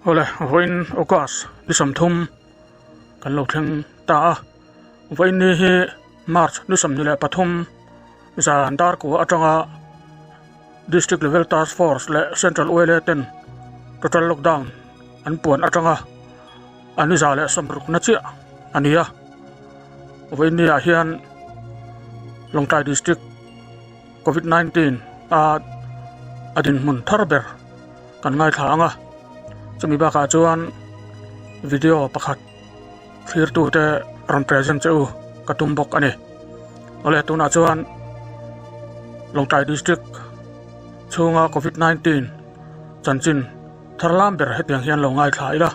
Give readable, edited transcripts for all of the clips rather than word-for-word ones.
Awle, vawiin August ni 30 kan lo thleng ta a, vawiin ni hi March ni 23 zan dar kua atanga District Level Task Force leh Central ULA ten Total Lockdown an puan atanga a ni 160 na chiah a ni a, vawiin ni ah hian Lawngtlai District Covid 19 a a dinhmun thar ber kan ngaithla ang a, chumi bakah chuan video pakhat thlirtute rawn present che u ka tum bawk a ni. Awle tunah chuan Lawngtlai District chhunga Covid 19 chanchin thar lam ber hetiang hian lo ngaithla ila.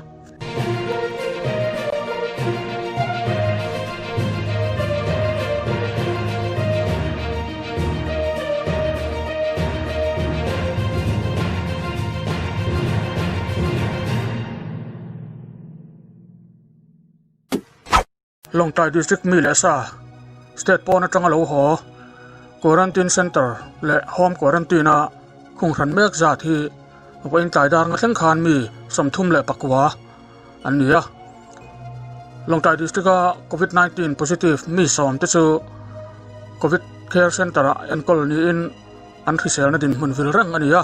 Lawngtlai District mi leh sa state pawn atanga lo haw quarantine centre leh home quarantine a khung hran mek zat hi vawiin tlai dar nga thleng khan mi 34 an ni a. Lawngtlai District a covid 19 positive mi 10 te chu covid care centre ah enkawl niin an hriselna dinhmun vil reng a ni a,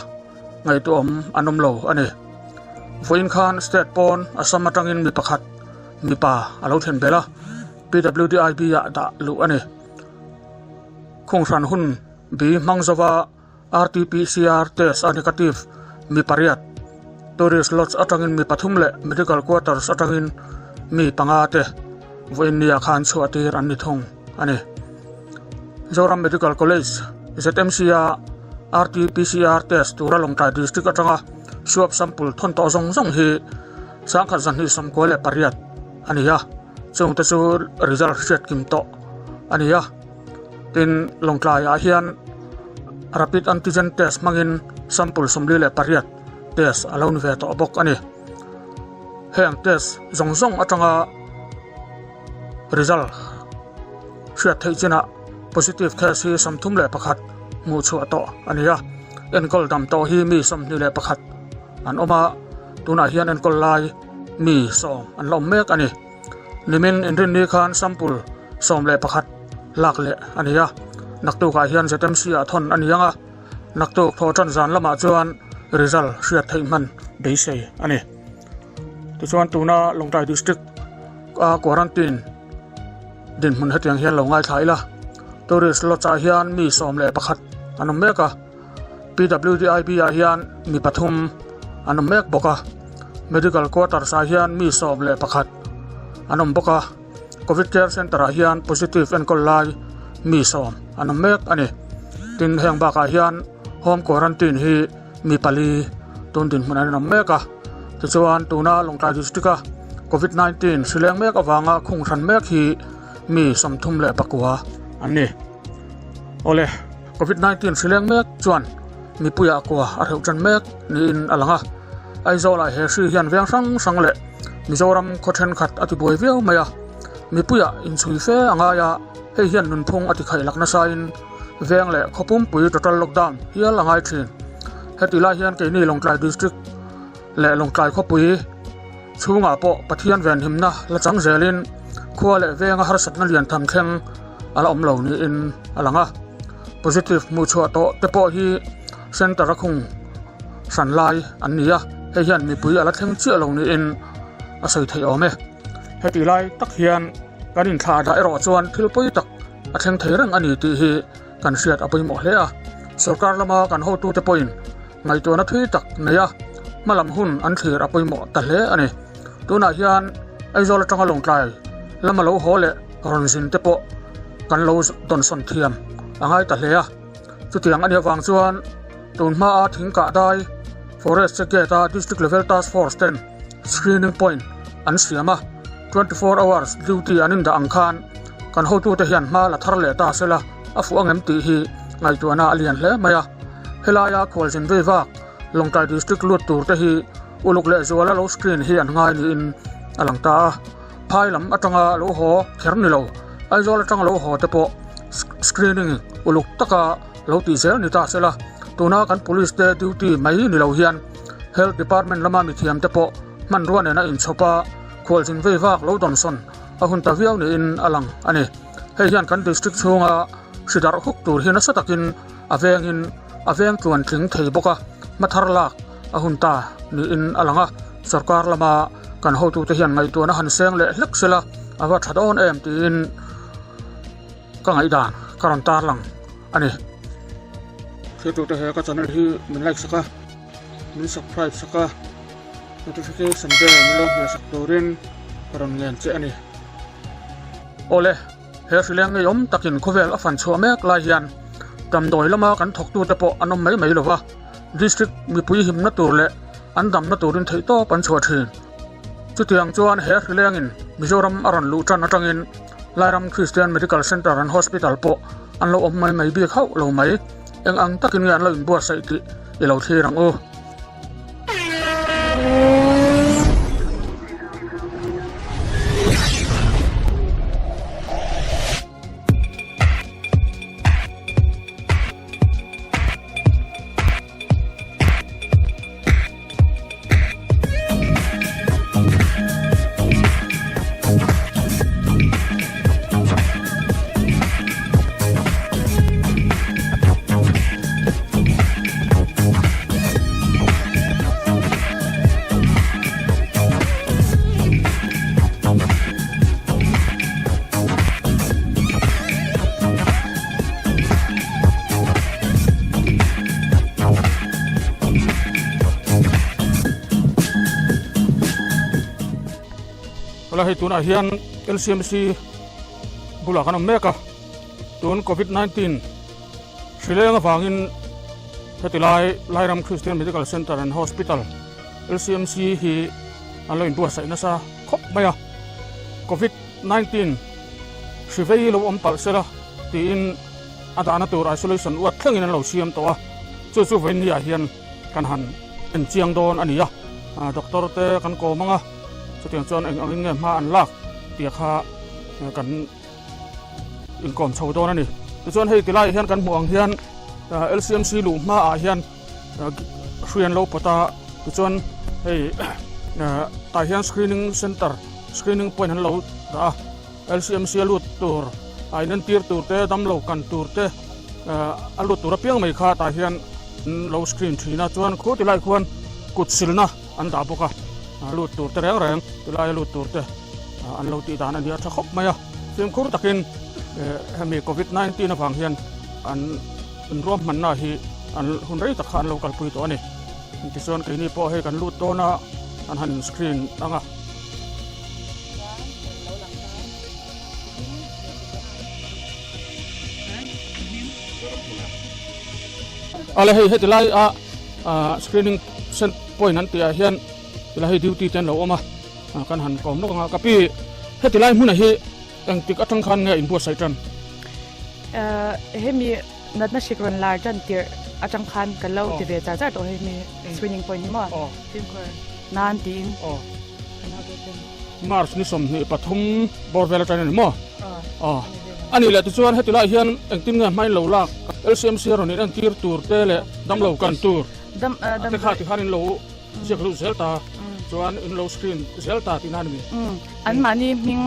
ngaihtuahawm an awm lo a ni. Vawiin khan state pawn Assam atangin mi pakhat mipa a lo thlen belh a, PWDIB ah dah luh a ni. Khung hran hun bi hmang zova RT-PCR test a negative mi pariat, tourist lodge atangin mi pathum leh medical quarters atangin mi panga te vawiin nia khan chhuah tir an ni thung a ni. Zoram Medical College, ZMC, a RT-PCR test tura Lawngtlai District atanga swab sample thawn tawh zawng zawng hi 1298 a ni a, chungte chu result hriat kim tawh a ni a. Tin, Lawngtlaiah hian rapid antigen test hmangin sample 48 test a lo ni ve tawh bawk a ni. Heng test zawng zawng atanga result hriat theih chinah positive case hi 31 hmuh chhuah tawh a ni a, enkawl dam tawh hi mi 21 an awm a, tunah hian enkawl lai mi 10 an la awm mek a ni. Nimin inrinni khan sample 11 lak leh a ni a, naktukah hian ZMC ah thawn a ni ang a, naktuk thaw tan zan lamah chuan result hriat theih hman beisei a ni. Tichuan tuna Lawngtlai District a quarantine dinhmun hetiang hian lo ngaithla ila, tourist lodge ah hian mi 11 an awm mek a, PWDIB ah hian mi pathum an awm mek bawk a, medical quarters ah hian mi 11 an awm bawk a, covid care centre ah hian positive enkawl lai mi 10 an awm mek a ni. Tin, heng bakah hian home quarantine hi mi pali tun dinhmun an awm mek a, tichuan tuna Lawngtlai District a covid 19 hri leng mek avanga khung hran mek hi mi 39 an ni. Awle, covid 19 hri leng mek chuan mipuiah kua a hreuh tan mek niin a lang a, Aizawlah he hri hian veng hrang hrang leh Mizoram khaw thenkhat a ti buai viau mai a, mipuiah inchhui fe a ngai a, hei hian nunphung a ti khaih lak nasain veng leh khaw pumpui total lockdown hial a ngai thin. Heti lai hian keini Lawngtlai District leh Lawngtlai khawpui chhungah pawh Pathian venhimna la chang zelin khua leh venga harsatna lian tham thleng a la awm lo niin a lang a. Positive hmuh chhuah tawh te pawh hi centre a khung hran lai an ni a, hei hian mipui a la thleng chiah lo niin a sawi theih awm e. Heti lai tak hian kan inthlah dah erawh chuan thil pawi tak a thleng thei reng a ni tih hi kan hriat a pawimawh hle a. Sorkar lama kan hotute pawhin ngaihtuahna thui tak nei a, hmalam hun an thlir a pawimawh ta hle a ni. Tunah hian Aizawl atanga Lawngtlai lama lo haw leh rawn zin te pawh kan lo dawnsawn thiam a ngai ta hle a. Chutiang a nih avang chuan tun hmaa thingkah dai Forest che gate a District Level Task Force ten screening point an siam a, 24 hours duty an indah ang khan kan hotute hian hma la thar leh ta sela a fuh angem tih hi ngaihtuahna a lian hle mai a. Helaia khualzin vei vak Lawngtlai District lut tur te hi uluk leh zuala lo screen hi an ngai niin a lang ta a. Phai lam atanga lo haw kher ni lo, Aizawl atanga lo haw te pawh screening uluk taka lo tih zel ni ta sela, tuna kan police te duty mai ni lo hian Health Department lama mithiam te pawh. hmanrua nena inchhawp a, khualzin vei vak lo dawnsawn a hun ta viau niin a lang a ni. Hei hian kan district chhunga hri darh huk tur hi nasa takin a vengin a veng tluan tling thei bawk a, hma thar lak a hun ta niin a lang a, sorkar lama kan hotute hian ngaihtuahna han seng leh hlek sela a va tha dawn em tiin ka ngaihdan ka rawn tarlang a ni. Thiltute he ka channel hi min like sak a, min subscribe sak a, notification bell min lo hmeh sak turin ka rawn ngen che a ni. Awle, he hrileng ngeiawm takin khawvel a fan chhuah mek lai hian damdawi lama kan thawktute pawh an awm mai mai lo va, district mipui himna tur leh an damna turin theihtawp an chhuah thin. Chutiang chuan he hrilengin Mizoram a rawn luh tan atangin Lairam Christian Medical Centre and Hospital pawh an lo awm mai mai bik hauh lo mai. Eng ang takin nge an lo inbuatsaih tih i lo thlir ang u. Helai hei tunah hian LCMC bulah kan awm mek a tun covid 19 hrileng avangin heti lai Lairam Christian Medical Centre and Hospital LCMC hi an lo inbuatsaih nasa khawp mai a covid 19 hri vei lo awm palh sela tiin a dahna tur isolation uat thlengin an lo siam tawh a, chu chu vawiin ah hian kan han en chiang dawn a ni a, doctor te kan kawm ang a, chutiang chuan eng angin nge hma an lak tih kha kan inkawm chho dawn a ni. Tichuan hei tilai hian kan hmuh ang hian LCMC luh hmaah hian hrui an lo pawt a, tichuan hei tah hian screening center screening point an lo dah a. LCMC a lut tur, a inentir tur te, damlo kan tur te a lut tur apiang mai kha tah hian an lo screen thin a, chuan khu tilai khuan kut silna an dah bawk a, lut tur te reng reng tilai a lut tur te an lo tih dan a ni a tha khawp mai a, fimkhur takin hemi covid 19 avang hian an inruahmanna hi an hun rei tak kha an lo kalpui tawh a ni, tichuan keini pawh hei kan lut dawn a an han in screen ang a. Ale hei heti lai a screening cent point an tih ah hian tilai hei duty te an lo awm a kan han kawm lawk ang a ka pi heti lai hmunah hi engtik atang khan nge inbuatsaih tan? Hemi natna hrik rawn lar tan tirh atang khan kan lo ti ve char char tawh hemi screening point hi maw fimkhur nan tiin. March ni 23 bawr vel atang a ni maw? Aw. A nih leh tichuan heti lai hian engtin nge hmain lo lak LCMC a rawn in entir tur te leh damlo kan tur te kha tikhan in lo ziak luh zel ta chuan in lo screen zel ta tihna a ni mi? An mahni hming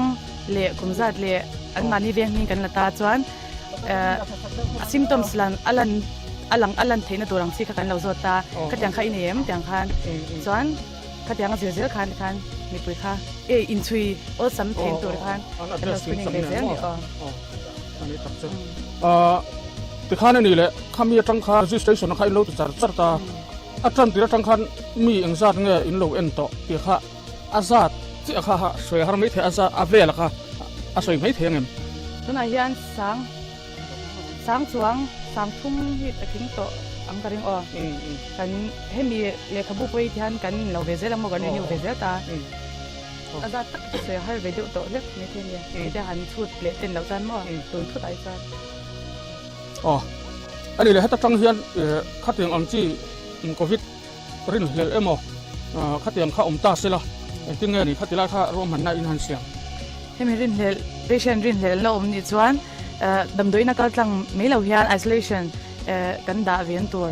leh kum zat leh an mahni veng hming kan la ta chuan symptoms lan a lan a lang a lan theihna tur ang chi kha kan lo zawt ta khatiang kha i nei em tiang khan chuan Khatiang a zir zel khan khan mipui kha e inchhui awlsam theih tur khan kan lo screening ve zel ni aw. Tikhan a ni leh khami atang kha registration kha in lo ti char char ta a tan tir atang khan mi engzat nge in lo en tawh tih kha a zat chiah kha ha sawi har mai thei a zat a vel kha a sawi mai thei angem. Tunah hian sang Sang chuang sang thum hi a tling tawh ang ka ring aw. Kan hemi lehkhabu pawh hi tihian kan inlo ve zel ang maw kan renew ve zel ta. A zat tak chu sawi har ve deuh tawh hlek mai thei nia. Hetia han chhut leh ten loh chuan maw tun thut ah hi chuan. Aw a nih leh heta tang hian khatiang ang chi covid rinhlelh emaw khatiang kha awm ta sela engtin nge ni khati lai kha ruahmanna in han siam. Hemi rinhlelh patient rinhlelh la awm nih chuan damdawiin a kal tlang mai lo hian isolation kan dah ven tur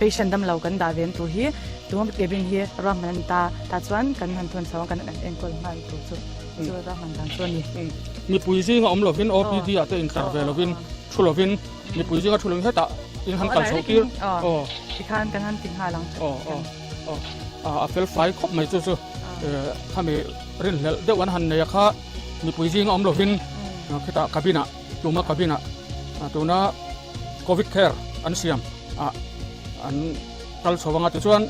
patient damlo kan dah ven tur hi. Tuma cabin hi ruahman a ni ta, tah chuan kan han thawn chho ang kan han enkawl nghal tur chu chu ruahman dan chu a ni. Mipui zinga awm lovin OPD ah te intlar ve lovin thu lovin mipui zinga thu lovin hetah in han kal chho tir. Aw tikhan kan han ti nghal ang. Aw aw aw a fel fai khawp mai chu chu khami rinhlelh deuh an han nei a kha mipui zinga awm lovin khitah cabin ah tuma cabin ah tuna covid care an siam ah an kal chho anga tichuan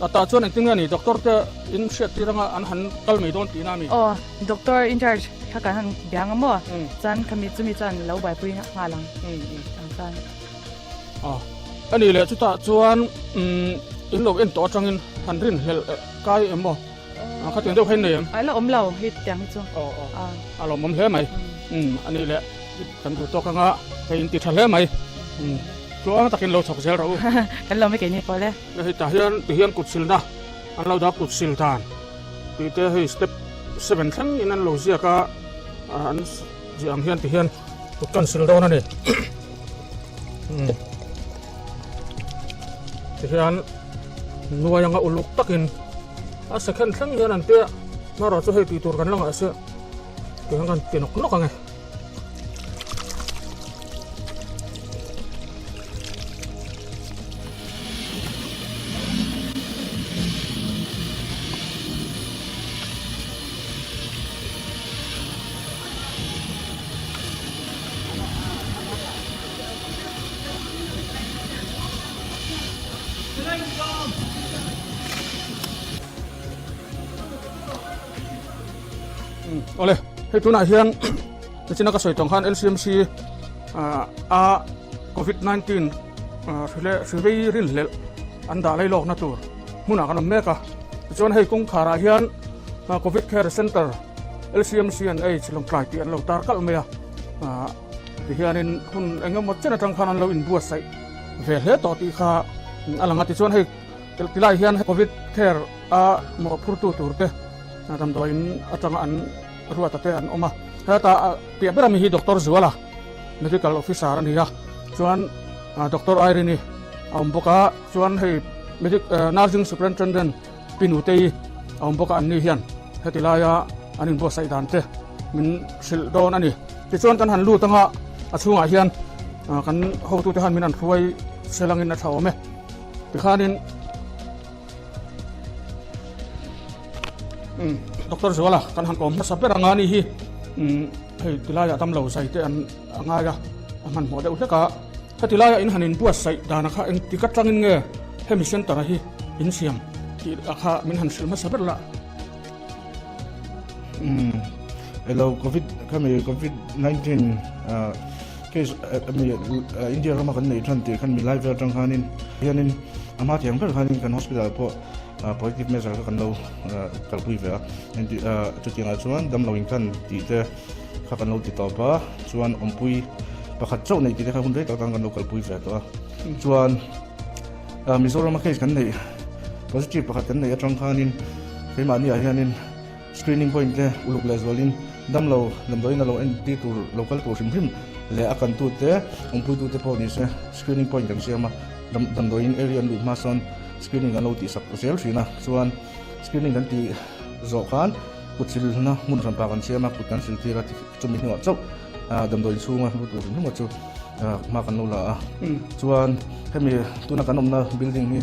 a tah chuan engtin nge ni doctor te in hriat tir anga an han kal mai dawn tihna a mi? Aw doctor in charge kha kan han bia anga maw chuan khami chumi chuan lo buaipui nghal ang ang chuan. Aw a nih leh chutah chuan in lo en tawh atangin han rin hlelh kai em maw khatiang deuh kha in nei em? A la awm lo hei tiang hi chu. Aw aw a lawmawm hle mai a nih leh. Kan duh tawk anga ka inti tha hle mai. Tluang takin lo chhawk zel rawh u. Kan lo mai keini pawh le. Hei tah hian ti hian kut silna an lo dah kut sil dan tih te hei step seven thleng in an lo ziak a an ziah ang hian ti hian kut kan sil dawn a ni. Ti hian nuai anga uluk takin a second thleng hian an tia marawh chu hei tih tur kan la ngah se ti hian kan ti nawk nawk ang e. Awle, hei tunah hian nichina ka sawi tawng khan LCMC a COVID-19 hri leh hri vei rinhlelh an dah lai lawkna tur hmunah kan awm mek a. Tichuan hei kawngkharah hian Covid Care Centre LCMC and H Lawngtlai tih an lo tar kalh mai a. Tihianin hun eng emaw chen atang khan an lo inbuatsaih ve hle tawh tih kha a lang a. Tichuan hei tilai hian Covid Care a mawhphurtu tur te Damdawiin atanga an ruata te an awm a, heta piah ber ami hi Doctor Zuala Medical Officer a ni a, chuan Doctor Irene-i a awm bawk a, chuan hei Nursing Superintendent Pi Nutei a awm bawk a, anni hian heti laia an inbuatsaih dan te min hrilh dawn a ni. Tichuan kan han lut anga a chhungah hian kan hotute han min an hruai selangin a tha awm e. Tikhanin. Doctor Zuala kan han kawm hmasa ber anga ni hi hei tilaiah damlo zai te an a ngai a a hmanhmawh deuh hlek a heti laiah in han inbuatsaih dana kha engtik atangin nge hemi center a hi in siam tih a kha min han hrilh hmasa ber la. Elo covid khami covid 19 Case mi India rama kan neih than tih khan milai vel atang khanin hianin a hma thiam ber khanin kan hospital pawh positive measure kha kan lo kalpui ve a chutiangah chuan damlo in khan tih te kha kan lo ti tawp a chuan awmpui pakhat chauh neih tih te kha hun rei tak tan kan lo kalpui ve tawh a chuan Mizoram a case kan neih positive pakhat kan neih atang khanin keimahni ah hianin Screening point te uluk leh zualin damlo damdawiin a lo entir tur lo kal tur hrim hrim leh a kantu te awmpuitu te pawh nise screening point kan siam a, damdawiin area an luh hma sawn screening an lo tihsak zel thin a, chuan screening kan tih zawh khan kut silna hmun hranpa kan siam a, kut kan sil tir a chumi hnuah chauh damdawiin chhunga hmu tur hrim hrim chu hma kan lo la a, chuan hemi tuna kan awmna building hi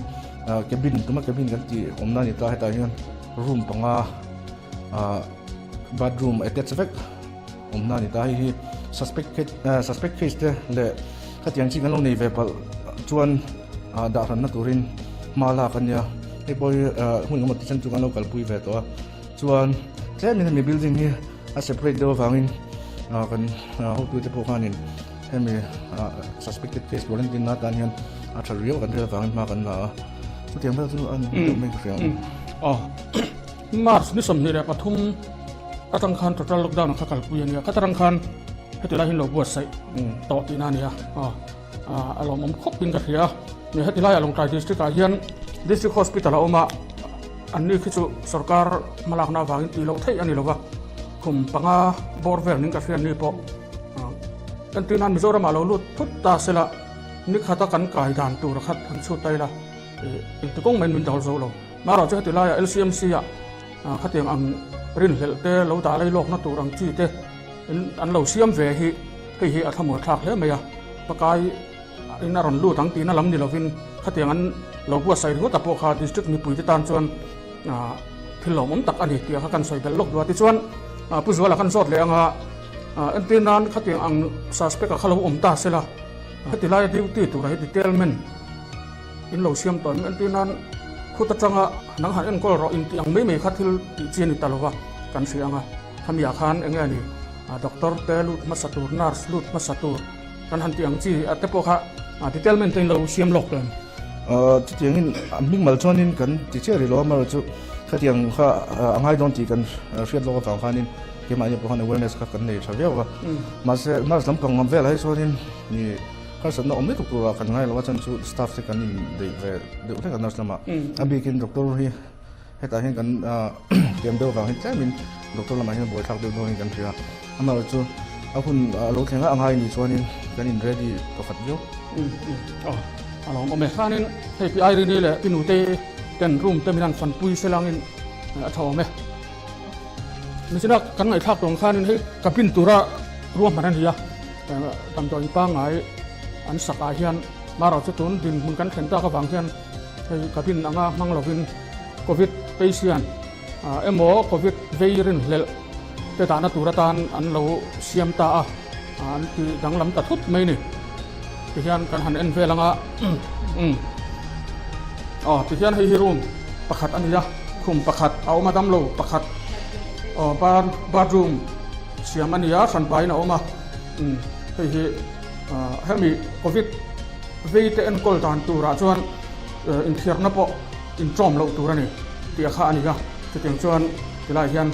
cabin tuma cabin kan tih awmna a ni ta hetah hian. Room panga ah bathroom attach vek awmna a ni ta hei hi suspect case ah suspect case te leh khatiang chi kan lo nei ve palh chuan ah dah hranna turin hma lak a nia hei pawh hi ah hmun engemaw ti chen chu kan lo kalpui ve tawh a chuan tlemin hemi building hi a separate deuh avangin ah kan hotute pawh khanin hemi ah suspected case quarantine na tan hian a tha riau kan hriat avangin hma kan la a. Chutiang vel chu a ni deuh mai ka hria ang. Aw, March ni 23 atang khan total lockdown kha kalpui a nia. Kha tarang khan heti lai hin lo buatsaih tawh tihna a nia. Aw, a lawmawm khawp in ka hria. Ni heti laiah Lawngtlai District ah hian District Hospital a awm a, anni khi chu sorkar hmalakna avangin tih loh theih a ni lova. Khum panga bawr vel ning ka hria anni pawh. Entirnan Mizoramah lo lut thut ta sela. Ni khata kan kai dan tur khat han chhut ta ila. Engti kawng maiin min dal zo lo. Marawh chu heti laiah LCMC ah khatiang ang rinhlelh te lo dah lei lawkna tur ang chi te an lo siam ve hi hei hi a thlamuan thlak hle mai a. Pakai in a rawn lut ang tihna lam ni lovin khatiang an lo buatsaih ringawt a pawh kha district mipuite tan chuan thil lawmawm tak a ni tih kha kan sawi belh lawk duh a. Tichuan Pu Zuala kan zawt leh ang a, entir nan khatiang ang suspect a kha lo awm ta sela heti laia duty tura hi detailment In lo siam tawh em? Entir nan khut atanga nang han enkawl rawh intih ang mai mai kha thil tih chi a ni ta lova kan hria ang a. Khami ah khan eng nge ni doctor te lut hmasa tur, nurse lut hmasa tur kan han tih ang chi te pawh kha detailment te in lo siam lawk tawh em? Chutiangin a hming mal chuanin kan ti chiah rih lo a, amaherawhchu khatiang kha a ngai dawn tih kan hriat lawk avang khanin keimahni pawh khan awareness kha kan nei tha viau a. Mahse nurse lampang velah hi chuanin Harsatna awm lutuk turah kan ngai lo a, chuan chu staff te kan indeih ve deuh hlek a nurse lamah. A bikin doctor hi hetah hian kan tiam deuh avang hian tlemin doctor lamah hian buaithlak deuh dawnin kan hria. Amaherawh chu a hun a lo thleng a, a ngai ni chuanin kan in ready pakhat viau. Aw, a lawm awm e. Khanin hei pi Irene leh pi Nutei ten room te min han fanpui se langin a tha awm e. Michina kan ngaihthlak tawng khanin hei cabin tura ruahman a ni a, damdawi pangngai an sak ah hian marawh chu tun dinhmun kan thlen tak avang hian hei cabin anga hmang lovin covid patient emaw covid vei rinhlelh te dahna tur atan an lo siam ta a, an ti danglam ta thut mai a ni. Tihian kan han en vel anga umm aw tihian hei hi room pakhat a ni a khum pakhat a awm a damlo pakhat aw bar bathroom siam a ni a hran pahin a awm a umm hei hi ah hemi covid vei te enkawl dan turah chuan inthiarna pawh intawm loh tur a ni tih a kha a ni a chutiang chuan tilai hian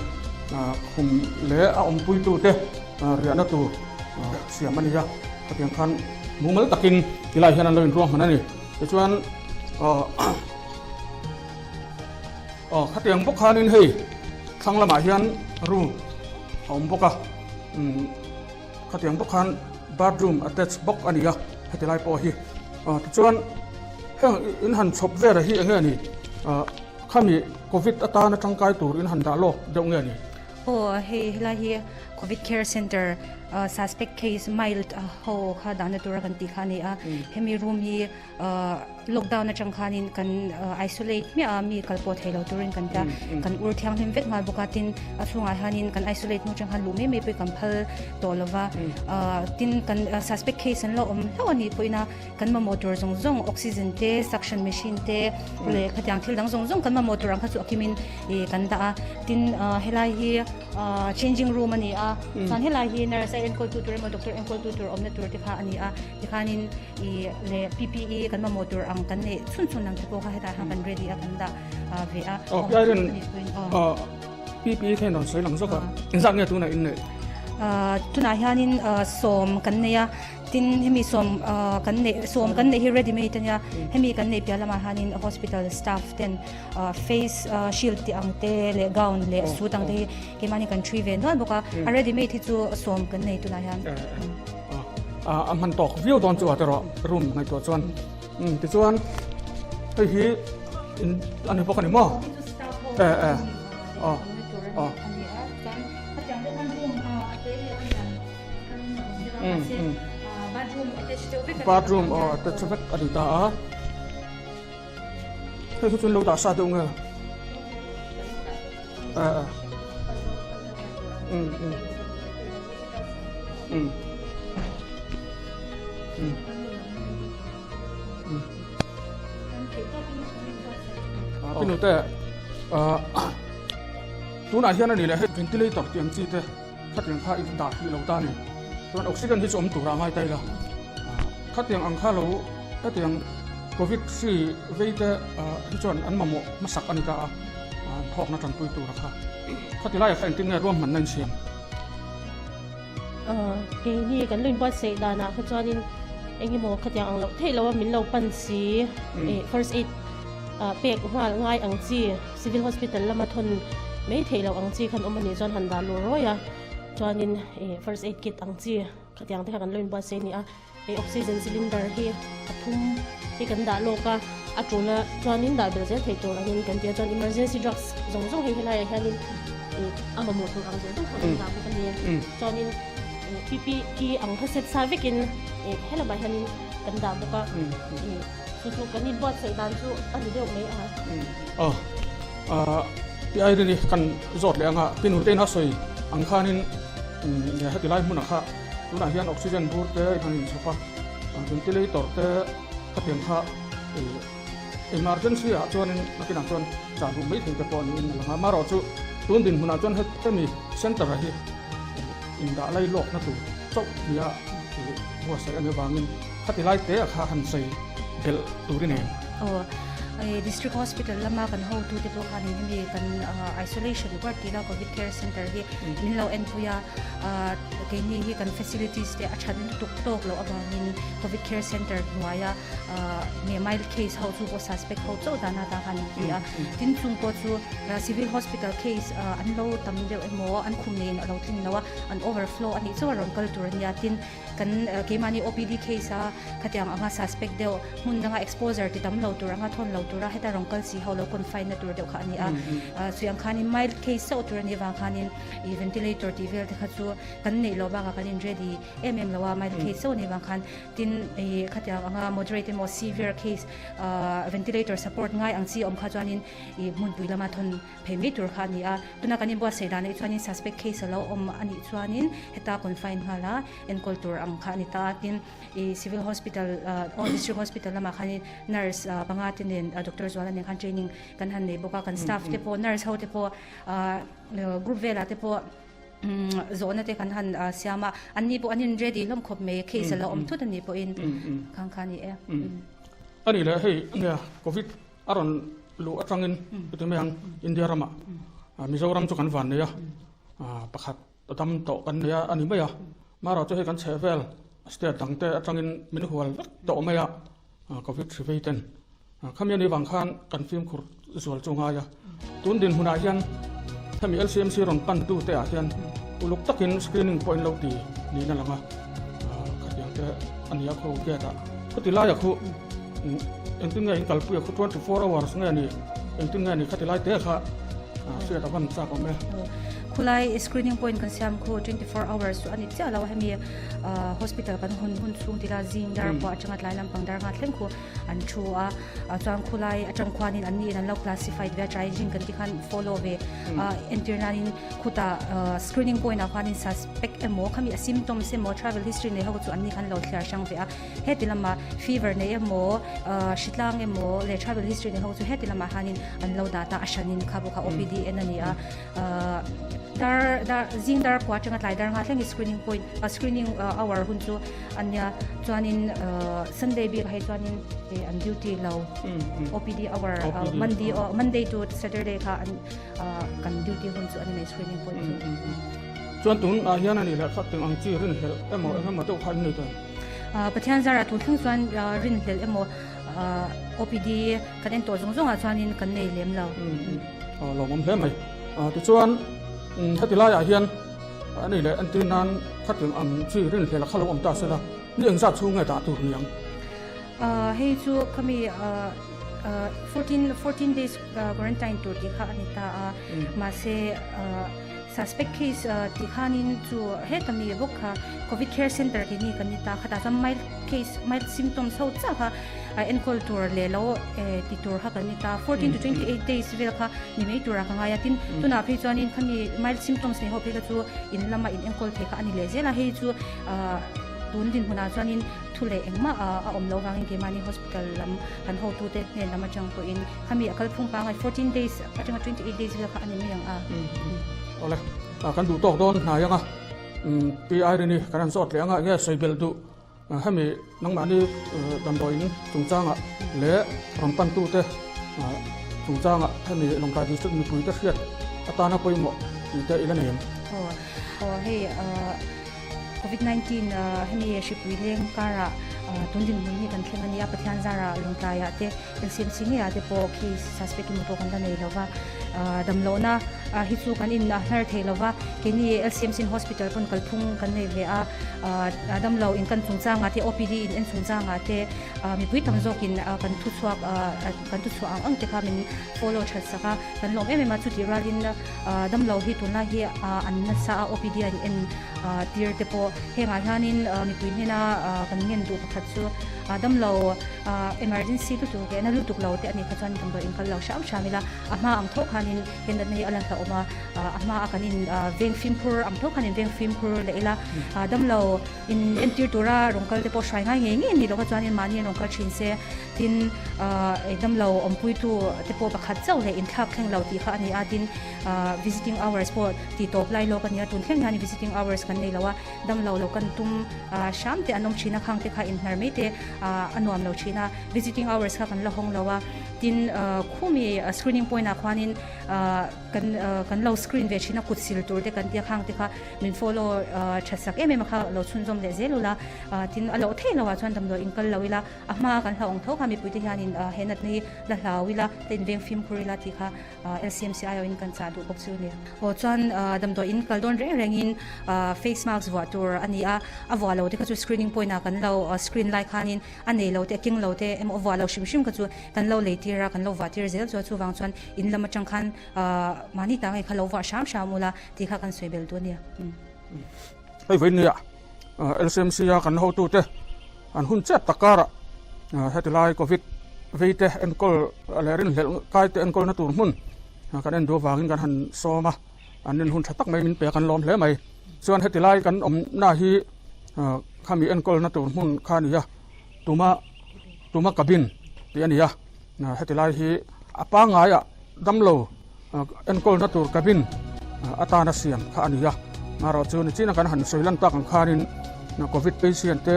ah khum leh a awmpuitu te riahna tur siam a ni a khatiang khan mumal takin tilai hian an lo inruahman a ni tichuan aw khatiang bawk khanin hei thlang lamah hian room a awm bawk a khatiang bawk khan bathroom attach bawk a ni a heti lai pawh hi tichuan heng in han chhawp vel hi eng nge ni khami covid atana tangkai tur in han dah lawk deuh nge ni. Aw hei helai hi Covid Care Center suspect case mild ho kha dahna tura kan tih kha a ni a, hemi room hi lockdown atang khanin kan isolate hmiah a, mi kal pawh thei lo turin kan tia, kan ur thianghlim vek nghal bawk a, tin a chhungah hianin kan isolate hnu atang khan luh mai mai pawh kan phal tawh lo va, tin kan suspect case an lo awm hlauh a nih pawhin a kan mamawh tur zawng zawng oxygen te suction machine te leh khatiang thil dang zawng zawng kan mamawh tur ang kha chu a kimin ih kan dah a tin ah helai hi ah changing room a ni a chuan helai hi nurse a enkawl tu tur emaw doctor enkawl tu tur awmna tur te kha a ni a tikhanin ih leh P P E kan mamawh tur ang kan neih chhun chhun ang te pawh kha hetah hian kan ready a kan dah ah ve a Aw Irene ah P P E kha in rawn sawi lang zawk a engzat nge tunah in neih? Ah tunah hianin ah sawm kan nei a. Tin, hemi sawm kan neih sawm kan neih hi ready made a nia. Hemi kan neih piah lamah hianin hospital staff ten face shield tih ang te leh gown leh suit ang te hi keimahni kan ṭhui ve nual bawk a. A ready made hi chu sawm kan nei tunah hian. A hman tawk viau dawn chu a tawrh room ngaihtuah chuan. Tichuan hei hi a ni bawk a ni maw? E e aw aw. Bathroom aw attach vek a ni ta a hei chu chuan lo dah sa deuh nge eh um um um um um pinute ah tunah hian a ni leh hei ventilator tih ang chi te. Khatiang kha i dah hrih lo ta a ni. Chuan oxygen hi chu awm turah a ngai ta ila. Khatiang ang kha lo hetiang covid hri vei te hi chuan an mamawh hmasak a ni ta a, an thawkna tanpui tura kha. Khati laiah kha engtin nge ruahmanna in siam? Keini kan lo inbuatsaih danah kha chuanin engemaw khatiang ang loh theih loh a min lo pan si first aid pek nghal ngai ang chi. Civil Hospital lama thawn mai theih loh ang chi khan awm a nih chuan han dah luh rawi a, chuanin ih first aid kit ang chi khatiang te kha kan lo inbuatsaih a ni a, hei oxygen cylinder hi a thum hi kan dah lawk a. a tuna chuanin dah belh zel theih tur angin kan ti a, chuan emergency drugs zawng zawng hei helaiah hianin ih a mamawh tur ang zawng zawng kha kan dah bawk a ni. Chuanin ih PPE ang kha set sa vekin ih helamah hianin kan dah bawk a, ih chu chu kan inbuatsaih dan chu a ni deuh mai a. Aw pi Irene kan zawt leh anga pi Nute in a sawi ang khanin heti lai hmunah kha tunah hian oxygen bur te in han inchhawp a, ventilator te khatiang kha emergency ah chuanin nakinah chuan chah duh mai thei te pawh niin a lang a, amaherawhchu tun dinhmunah chuan hemi center ah hi indah lai lawkna tur chauh nia buatsaih a nih avangin khati lai te ah kha han sawi belh tur i nei ang. Aw, District Hospital lama kan hotute pawh khanin hemi kan isolation ward tila Covid Care Centre hi min lo enpui a, keini hi kan facilities te a that lutuk tawk loh avangin Covid Care Centre hnuaia nge mild case ho chu pawh suspect ho chauh dana ta khan an ti a, tin chung pawh chu Civil Hospital case an lo tam deuh emaw an khum neiin a lo tling lo a, an overflow a nih chauh a rawn kal tur a nia, tin Kan keimahni OPD case a khatiang anga suspect deuh hmun danga exposure ti tam lo tur anga thawn lo tura heta rawn kal si ho lo confine na tur deuh kha a ni a. Chhui ang khanin mild case chauh tur a nih avang khanin ih ventilator tih vel te kha chu kan neih loh bakah kan in ready em em lo a, mild case chauh a nih avang khan tin ih khatiang anga moderate emaw severe case ventilator support ngai ang chi awm kha chuanin ih hmunpui lama thawn Phei mai tur kha a ni a, tuna kan inbuatsaih dan anih chuanin suspect case a lo awm a nih chuanin heta confine nghal a, enkawl tur ang kha a ni ta a, tin ih civil hospital aw district hospital lamah khanin nurse panga te nen doctor Zuala nen khan training kan han nei bawk a, kan staff te pawh nurse ho te pawh group velah te pawh zawhna te kan han siam a, anni pawh an in ready hlawm khawp mai case a lo awm thut a nih pawhin khang kha a ni e. A nih leh hei nia covid A rawn luh atangin chuti mai ang India ramah Mizoram chu kan van nei a, pakhat a dam tawh kan nei a a ni mai a. Marawh chu hei kan chheh vel state dang te atangin min hual vek tawh mai a Covid hri vei ten. Khami anih vang khan kan fimkhur zual chu ngai a. Tun dinhmunah hian hemi LCMC rawn pan tu te ah hian uluk takin screening pawh in lo ti niin a lang a, khatiang te a ni a khaw gate ah. Khawti laia khu Engtin nge in kalpui a khu 24 hours nge ni engtin nge ni khati lai te kha hriat a van chak awm e. Khulai screening point kan siam khu 24 hours chu ani chiah lo a hemi hospital kan hawn hun chhung tila zing dar pawh atanga tlai lampang dar nga thleng khu an thu a chuan khulai atang khuanin an niin an lo classified ve a triaging kan ti khan follow ve entir nanin khutah screening point ah khuanin suspect emaw khami a symptoms emaw travel history nei ho chu an ni khan lo thliar hrang ve a. Heti lama fever nei emaw, hritlang emaw leh travel history nei ho chu heti lamah hianin an lo dah ta a hranin kha bawk a OPD en a ni a. Dar dar zing dar kua atanga tlai dar nga thleng hi screening point screening hour hun chu a nia. Chuanin Sunday bikah hei chuanin an duty lo OPD hour Monday Monday to Saturday kha an kan duty hun chu a ni mai screening point chu. Chuan tunah hian a nih leh kha teng ang chi rinhlelh emaw engemaw deuh kha an nei ta. Pathian zarah tun thleng chuan rinhlelh emaw OPD kan en tawh zawng zawngah chuanin kan nei lem lo. Lawmawm hle mai. Tichuan heti laiah hian a nei leh entir nan khatin ang chi rinhlelh a kha lo awm ta sela ni engzat chhung nge dah tur ni ang? Hei chu khami 14 days quarantine tur tih kha a ni ta a, mahse Suspect case tih khanin chu heta mi bawk kha Covid Care Centre tih ni kan ni ta khatah chuan mild case mild symptoms ho chiah kha enkawl tur leh lo ti tur kha kan ni ta 14 to 28 days vel kha ni mai turah ka ngai a tin tunah phei chuanin khami mild symptoms nei ho phei kha chu in lama in enkawl thei kha a ni leh zel a hei chu tun dinhmunah chuanin thu leh engmah a awm loh vangin keimahni hospital lam kan hotute hnen lam atang pawhin khami a kalphung pangai 14 days atanga 28 days vel kha a ni mai ang a. Awle, kan duh tawk dawn hnai anga Pi Irene-i kan han zawt leh anga enge sawi belh duh hemi nangmahni damdawiin chungchangah leh rawn pantute chungchangah hemi Lawngtlai District mipuite hriat atana pawimawh tih te i la nei em? Aw hei Covid 19 hemi hripui leng karah tun dinhmun hi kan thleng a nia Pathian zarah Lawngtlaiah te LCMC ngeiah te pawh khi suspect emaw pawh kan la nei lova damlohna. hi chu kan in hnar thei lo va, keini LCMC in hospital pawn kalphung kan nei ve a, damlo in kan chungchangah te OPD in en chungchangah te mipui tam zawkin kan thuchhuak kan thuchhuah ang ang te kha min follow that sak a, kan lawm em em a, chutih rualin damlo hi tunlai hi an nasa a OPD a in en tir te pawh hengah hianin mipui hnena kan ngen duh pakhat chu damlo emergency lutuk leh na lutuk lo te a nih kha chuan damdawi in kal lo hram hram ila a hma ang tho khanin he natna hi a la hlauhawm a, a hma a kan in veng fimkhur ang tho khan in veng fimkhur leh ila damlo in entir tura rawn kal te pawh hrai ngai ngei ngei a nih loh kha chuanin mahni an rawn kal thin se tin damlo awmpuitu te pawh pakhat chauh leh inthlak thleng lo tih kha a ni a tin Visiting hours pawh tih tawp lai lawk a nia, tun thleng hian visiting hours kan nei lo a, damlo lo kan tum hram te an awm thin a, khang te kha inhnar mai te a nuam lo thin a, visiting hours kha kan la hawng lo a, tin khumi screening point ah khuanin kan kan lo screen ve thin a, kut sil tur te kan tia khang te kha min follow tha sak em em a kha lo chhunzawm leh zel ula, tin a loh theih loh ah chuan damdawi in kal lo ila, a hma kan hlauh ang tho kha mipui te hianin he natna hi la hlau ila, la inveng fimkhur ila tih kha. LCMC aiawhin kan chah duh bawk chu a ni. Aw chuan damdawi in kal dawn reng rengin face mask vuah tur a ni a, a vuah lo te kha chu screening point ah kan lo screen lai khanin a nei lo te a keng lo te emaw a vuah lo hrim hrim kha chu kan lo lei tir a, kan lo vuah tir zel chu a, chuvang chuan in lam atang khan mahni ta ngei kha lo vuah hram hram ula tih kha kan sawi bel duh a ni. Hei vawiin nia LCMC a kan hotute An hun chep tak karah heti lai Covid vei te enkawl leh rinhlelh kai te enkawlna tur hmun kan en duh avangin kan han sawm a, an rin hun tha tak mai min pe a kan lawm hle mai. Chuan heti lai kan awmna hi khami enkawlna tur hmun kha a ni a, tuma tuma cabin tih a ni a, heti lai hi a pangaiah damlo enkawlna tur cabin atana siam kha a ni a, marawh chu nichina kan han sawi lan tak ang khanin covid patient te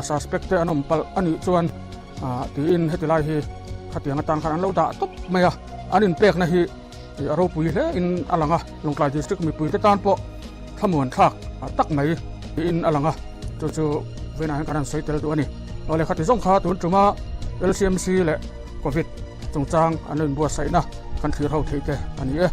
suspect te an awm palh a nih chuan tiin heti lai hi khatiang atan khan an lo dah tawp mai a, an inpekna hi a ropui hle in a lang a, Lawngtlai district mipui te tan pawh thlamuan thlak tak mai tiin a lang a, chu chu vawiinah hian kan han sawi tel duh a ni. Awle khati zawng kha tun tuma LCMC leh covid chungchang an lo inbuatsaihna kan thlir ho theih te a ni e.